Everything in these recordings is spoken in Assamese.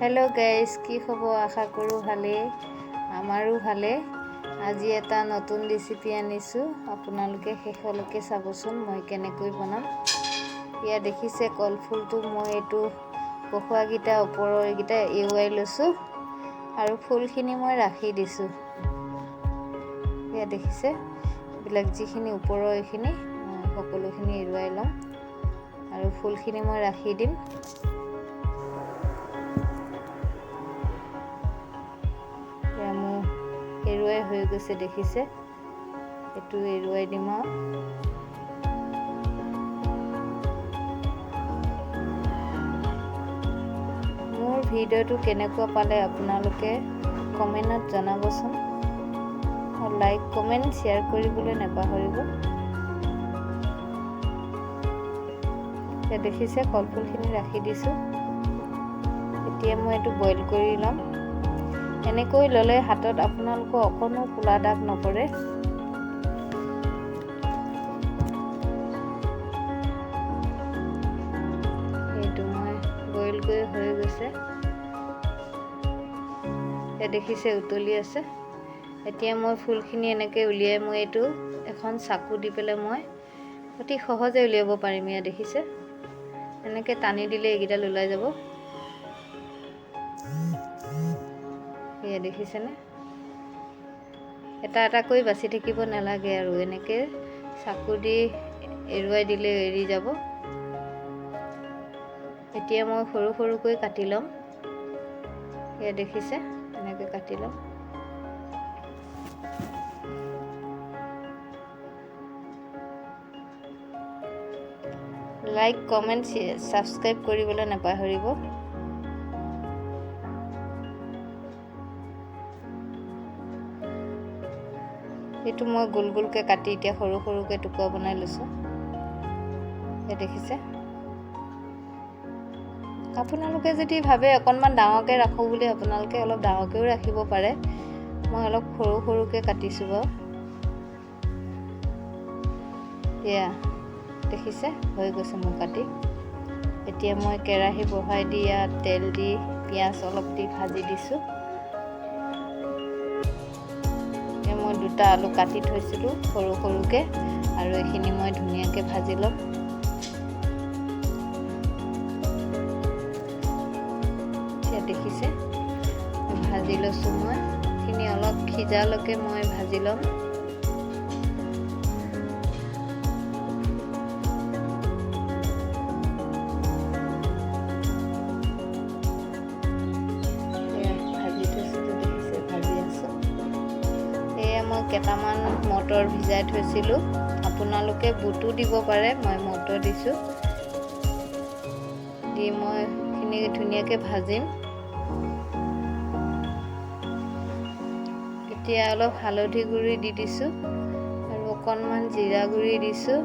হেল্ল' গাইজ, কি খবৰ? আশা কৰোঁ ভালেই, আমাৰো ভালে। আজি এটা নতুন ৰেচিপি আনিছোঁ, আপোনালোকে শেষলৈকে চাবচোন মই কেনেকৈ বনাম। ইয়াত দেখিছে কলফুলটো, মই এইটো পখুৱাকেইটা ওপৰৰ এইকেইটা এৰুৱাই লৈছোঁ আৰু ফুলখিনি মই ৰাখি দিছোঁ। ইয়াত দেখিছে এইবিলাক যিখিনি ওপৰৰ এইখিনি মই সকলোখিনি এৰুৱাই ল'ম আৰু ফুলখিনি মই ৰাখি দিম। এয়া মোৰ এৰুৱাই হৈ গৈছে, দেখিছে, এইটো এৰুৱাই দিম। আৰু মোৰ ভিডিঅ'টো কেনেকুৱা পালে আপোনালোকে কমেণ্টত জনাবচোন, আৰু লাইক কমেণ্ট শ্বেয়াৰ কৰিবলৈ নাপাহৰিব। এতিয়া দেখিছে কলফুলখিনি ৰাখি দিছোঁ। এতিয়া মই এইটো বইল কৰি ল'ম। এনেকৈ ল'লে হাতত আপোনালোকৰ অকণো ক'লা দাগ নপৰে। এইটো মই বইল কৰি হৈ গৈছে, এতিয়া দেখিছে উতলি আছে। এতিয়া মই ফুলখিনি এনেকৈ উলিয়াই মই এইটো এখন চাকু দি পেলাই মই অতি সহজে উলিয়াব পাৰিম। এয়া দেখিছে, এনেকৈ টানি দিলে এইকেইডাল ওলাই যাব। এয়া দেখিছেনে, এটা এটাকৈ বাচি থাকিব নালাগে আৰু এনেকৈ চাকু দি এৰুৱাই দিলে এৰি যাব। এতিয়া মই সৰু সৰুকৈ কাটি ল'ম। এয়া দেখিছে, এনেকৈ কাটি ল'ম। লাইক কমেণ্ট ছাবস্ক্ৰাইব কৰিবলৈ নাপাহৰিব। এইটো মই গোল গোলকৈ কাটি এতিয়া সৰু সৰুকৈ টুকুৰা বনাই লৈছোঁ। এই দেখিছে, আপোনালোকে যদি ভাবে অকণমান ডাঙৰকৈ ৰাখোঁ বুলি, আপোনালোকে অলপ ডাঙৰকৈও ৰাখিব পাৰে। মই অলপ সৰু সৰুকৈ কাটিছোঁ বাৰু। এয়া দেখিছে, হৈ গৈছে মোৰ কাটি। এতিয়া মই কেৰাহী বহাই দি ইয়াত তেল দি পিঁয়াজ অলপ দি ভাজি দিছোঁ। মই দুটা আলু কাটি থৈছিলোঁ সৰু সৰুকৈ আৰু এইখিনি মই ধুনীয়াকৈ ভাজি ল'ম। এতিয়া দেখিছে ভাজি লৈছোঁ মই, এইখিনি অলপ সিজালৈকে মই ভাজি ল'ম। ভাজি থৈছিলোঁ, দেখিছে ভাজি আছোঁ। এয়া মই কেইটামান মটৰ ভিজাই থৈছিলোঁ, আপোনালোকে বুটো দিব পাৰে, মই মটৰ দিছোঁ। দি মই এইখিনি ধুনীয়াকৈ ভাজিম। এতিয়া অলপ হালধি গুড়ি দি দিছোঁ আৰু অকণমান জিৰা গুড়ি দিছোঁ।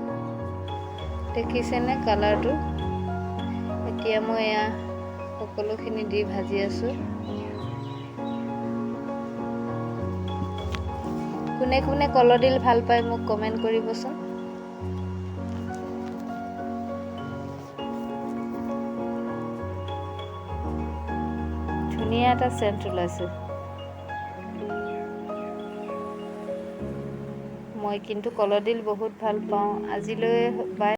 দেখিছেনে কালাৰটো? এতিয়া মই এয়া সকলোখিনি দি ভাজি আছোঁ। কোনে কোনে কলডিল ভাল পায় মোক কমেণ্ট কৰিবচোন। ধুনীয়া এটা চেণ্ট ওলাইছে। মই কিন্তু কলডিল বহুত ভাল পাওঁ। আজিলৈ বাই।